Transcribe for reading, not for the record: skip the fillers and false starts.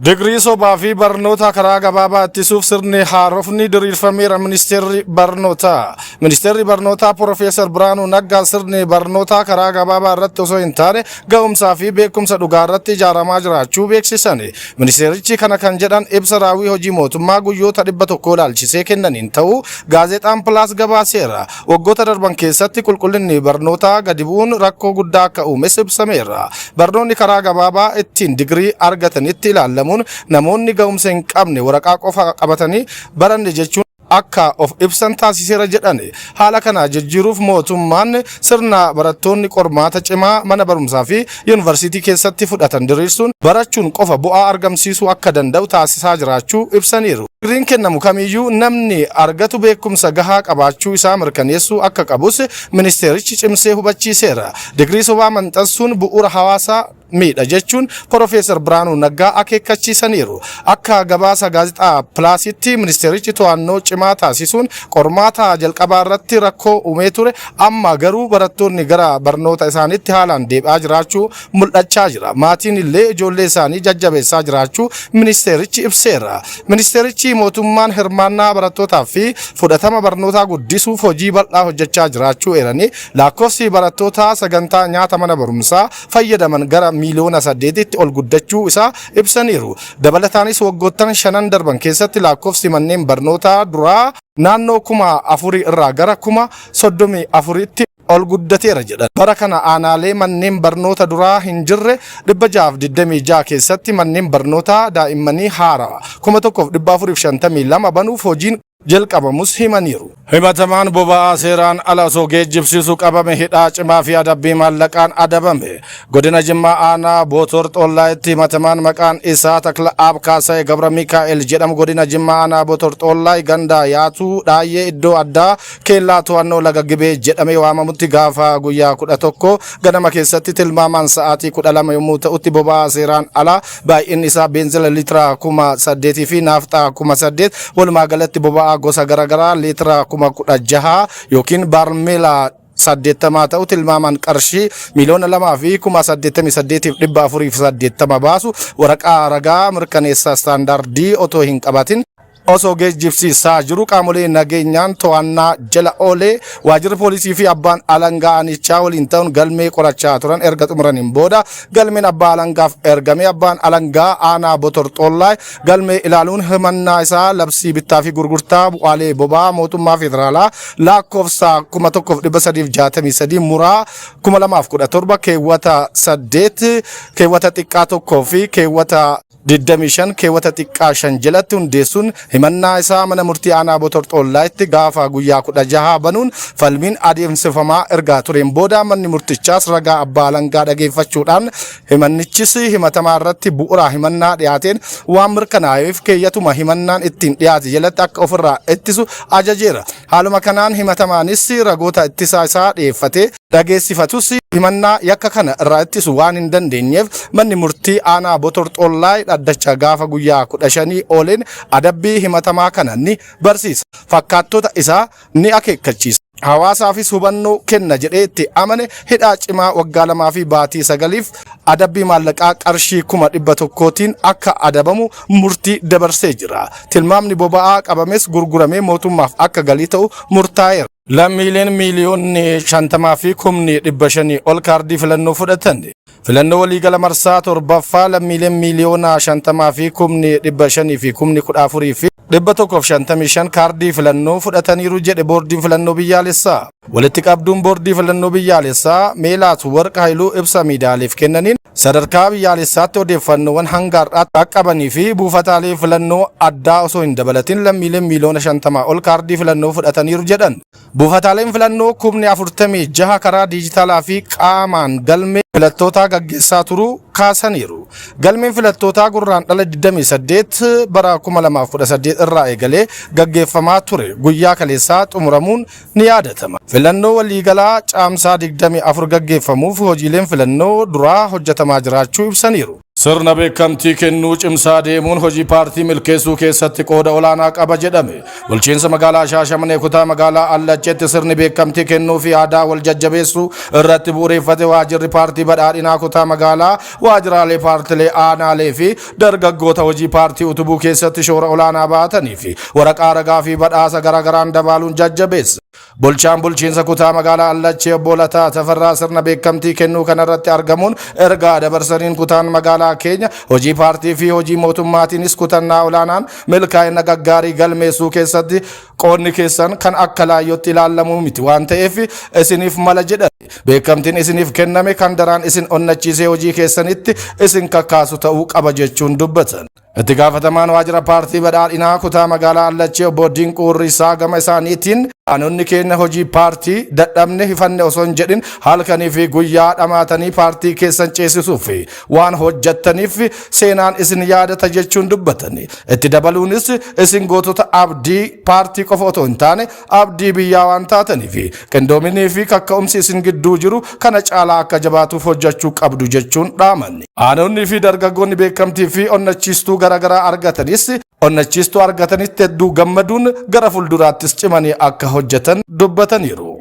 Digrii sobaa fi barnoota karaa gabaabaa ittisuuf sirni haarofni diriirfameera ministeerri barnootaa. Ministeerri barnootaa Profeesar Birhaanuu Naggaa sirni barnootaa karaa gabaabaa irratti osoo hin taane ga'umsaa fi beekumsa dhugaa irratti ijaaramaa jiraachuu beeksisan. Ministeerichi kana kan jedhan ibsa raawwii hojii mootummaa guyyoota 100 ilaalchisee kennaniin ta'uu gaazexaan Pilaas gabaaseera. Waggoota darban keessatti qulqullinni barnootaa gadi bu'uun rakkoo guddaa akka uumes ibsameera. Barnoonni karaa gabaabaa ittiin digirii argatanitti ilaalamuun namoonni ga'umsa hin qabne waraqaa qofa qabatanii baranne jechuun akka of ibsan taasiseera jedhan. Haala kana jijjiiruuf mootummaan sirna barattoonni qormaata cimaa mana barumsaa fi yuunivarsiitii keessatti fudhatan diriirsuun barachuun qofa bu'aa argamsiisuu akka danda'u taasisaa jiraachuu ibsaniiru. Digiriin kennamu kamiyyuu namni argatu beekumsa gahaa qabaachuu isaa mirkaneessuu akka qabus ministeerichi cimsee hubachiiseera. Digirii sobaa maxxansuun bu'uura hawaasaa miidha jechuun Profeesar Birhaanuu Naggaa akeekkachiisaniiru. Akka gabaasa gaazexaa Pilaasitti ministeerichi to'annoo cimaa taasisuun qormaata jalqabaa irratti rakkoo uumee ture amma garuu barattoonni gara barnoota isaaniitti haalaan deebi'aa jiraachuu mul'achaa jira. Maatiin illee ijoollee isaanii jajjabeessaa jiraachuu ministeerichi ibseera. Ministeerichi mootummaan hirmaannaa barattootaa fi fudhatama barnootaa guddisuuf hojii bal'aa hojjechaa jiraachuu eeranii lakkoofsi barattootaa sagantaa nyaata mana barumsaa fayyadaman gara miiliyoona 8tti ol guddachuu isaa ibsaniiru. Dabalataanis waggoottan shanan darban keessatti lakkoofsi manneen barnootaa duraa naannoo 4000 irraa gara 34,000tti ol guddateera jedhan. Bara kana aanaalee manneen barnoota duraa hin jirre 626 keessatti manneen barnootaa daa'immanii haaraa 1452 banuuf hojiin jalqabamus himaniiru. Himatamaan boba'aa seeraan ala osoo geejjibsiisu qabame hidhaa cimaa fi adabbii maallaqaan adabame. Godina Jimmaa aanaa Bootor Xollaayitti himatamaan maqaan isaa Takla Aab Kaasaayee Gabra Mikaa'el jedhamu godina Jimmaa aanaa Bootor Xollaay ganda Yaatuu Dhaayyee iddoo addaa keellaa to'annoo laga Gibee jedhamee waamamutti gaafa guyyaa 11 ganama keessatti tilmaamaan sa'aatii 12 yommuu ta'utti boba'aa seeraan alaa baay'inni isaa beenzila liitira 8,000 fi naafxaa 8,000 walumaa galatti boba'aa gosa garaagaraa liitira 16,000 yookiin baarmeela 80 ta'u tilmaamaan qarshii 2,088,480 baasu waraqaa ragaa mirkaneessa istaandaardii otoo hin qabatin osoo geejjibsiisaa jiru qaamolee nageenyaan to'annaa jala oolee waajjirri poolisii fi abbaan alangaa aanichaa waliin ta'uun galmee qorachaa turan erga xumuraniin booda galmeen abbaa alangaaf ergame abbaan alangaa aanaa Botor Xollaay galmee ilaaluun himannaa isaa labsii bittaa fi gurgurtaa bu'aalee boba'aa mootummaa federaalaa lakkoofsa 1363 muraa 2017 keewwata 8 keewwata xiqqaa 1 fi keewwata 25 keewwata xiqqaa 5 jalatti hundeessuun himannaa isaa mana murtii aanaa Botor Xollaayitti gaafa guyyaa 16 banuun falmiin adeemsifamaa ergaa tureen booda manni murtichaas ragaa abbaa alangaa dhageeffachuudhaan himannichis himatamaa irratti bu'uura himannaa dhiyaateen waan mirkanaa'eef keeyyatuma himannaan ittiin dhiyaate jalatti akka ofirraa ittisu ajajeera. Haaluma kanaan himatamaanis ragoota ittisaa isaa dhiyeeffatee dhageessifatus himannaa yakka kana irraa ittisu waan hin dandeenyeef manni murtii aanaa Botor Xollaay dhaddacha gaafa guyyaa 15 ooleen adabbii himatamaa kana ni barsiisa. Fakkaattota isaa ni akeekkachiisa. Hawaasaafis hubannoo kenna jedhee itti amane hidhaa cimaa waggaa 2 fi baatii 9f adabbii maallaqaa qarshii 100,000tiin akka adabamu murtii dabarsee jira. Tilmaamni boba'aa qabames gurguramee mootummaaf akka galii ta'u murtaa'eera. Lammiileen miiliyoonni 50 fi kumni 500 ol kaardii filannoo fudhatan. Filannoo waliigala marsaa torbaffaa lammiileen miiliyoona 50 fi kumni 500 fi kumni 14 fi 155 kaardii filannoo fudhataniiru jedhe boordiin filannoo biyyaalessaa. Walitti qabduun boordii filannoo biyyaalessaa Meelaat Warqa Haayiluu ibsa miidiyaaleef kennaniin sadarkaa biyyaalessaatti odeeffannoowwan hanga har'aatti qaqqabanii fi buufataalee filannoo addaa osoo hin dabalatin lammiileen miiliyoona 50 ol kaardii filannoo fudhataniiru jedhan. Buufataaleen filannoo kumni 46 karaa diijitaalaa fi qaamaan galmee filattootaa gaggeessaa turuu kaasaniiru. Galmeen filattootaa Gurraandhala 28 bara 2018 irraa eegalee gaggeeffamaa ture guyyaa kaleessaa xumuramuun ni yaadatama. Filannoo waliigalaa Caamsaa 24 gaggeeffamuuf hojiileen filannoo duraa hojjetamaa jiraachuu ibsaniiru. Sirna beekamtii kennuu cimsaa deemuun hojii paartii milkeessuu keessatti qooda olaanaa qaba jedhame. Bulchiinsa magaalaa Shaashamannee kutaa magaalaa Allacceetti sirni beekamtii kennuu fi aadaa wal jajjabeessuu irratti bu'uureffate waajjirri paartii badhaadhinaa kutaa magaalaa waajjiraalee paartilee aanaalee fi dargaggoota hojii paartii utubuu keessatti shoora olaanaa baatanii fi waraqaa ragaa fi badhaasa garaagaraan dabaaluun jajjabeessa. Bulchaan bulchiinsa kutaa magaalaa Allachee obbo Lataa Tafarraa sirna beekamtii kennuu kanarratti argamuun ergaa dabarsaniin, kutaan magaalaa keenya hojii paartii fi hojii mootummaatiinis kutannaa olaanaan milkaa'ina gaggaarii galmeessuu keessatti qoodni keessan kan akka laayyootti ilaalamuu miti waan ta'eef isiniif mala jedhan. Beekamtiin isiniif kenname kan daraan isin onnachiisee hojii keessanitti isin kakaasu ta'uu qaba jechuun dubbatan. Itti gaafatamaan waajjira paartii badhaadhinaa kutaa magaalaa Allachee obbo Dinquu Hurrisaa gama isaaniitiin, aanonni keenya hojii paartii dadhabne hifanne osoo hin jedhin halkanii fi guyyaa dhamaatanii paartii keessan ceesisuuf waan hojjattaniif seenaan isin yaadata jechuun dubbatan. Itti dabaluunis, isin gootota abdii paartii qofa otoo hin taane abdii biyyaa waan taataniif qindoominii fi kakka'umsi isin gidduu jiru kana caalaa akka jabaatuuf hojjechuu qabdu jechuun dhaaman. Aanonni fi dargaggoonni beekamtii fi onnachiistuu garaagaraa argatanis onnachiistuu argatanitti hedduu gammaduun gara fuulduraattis cimanii akka hojjetan dubbataniiru.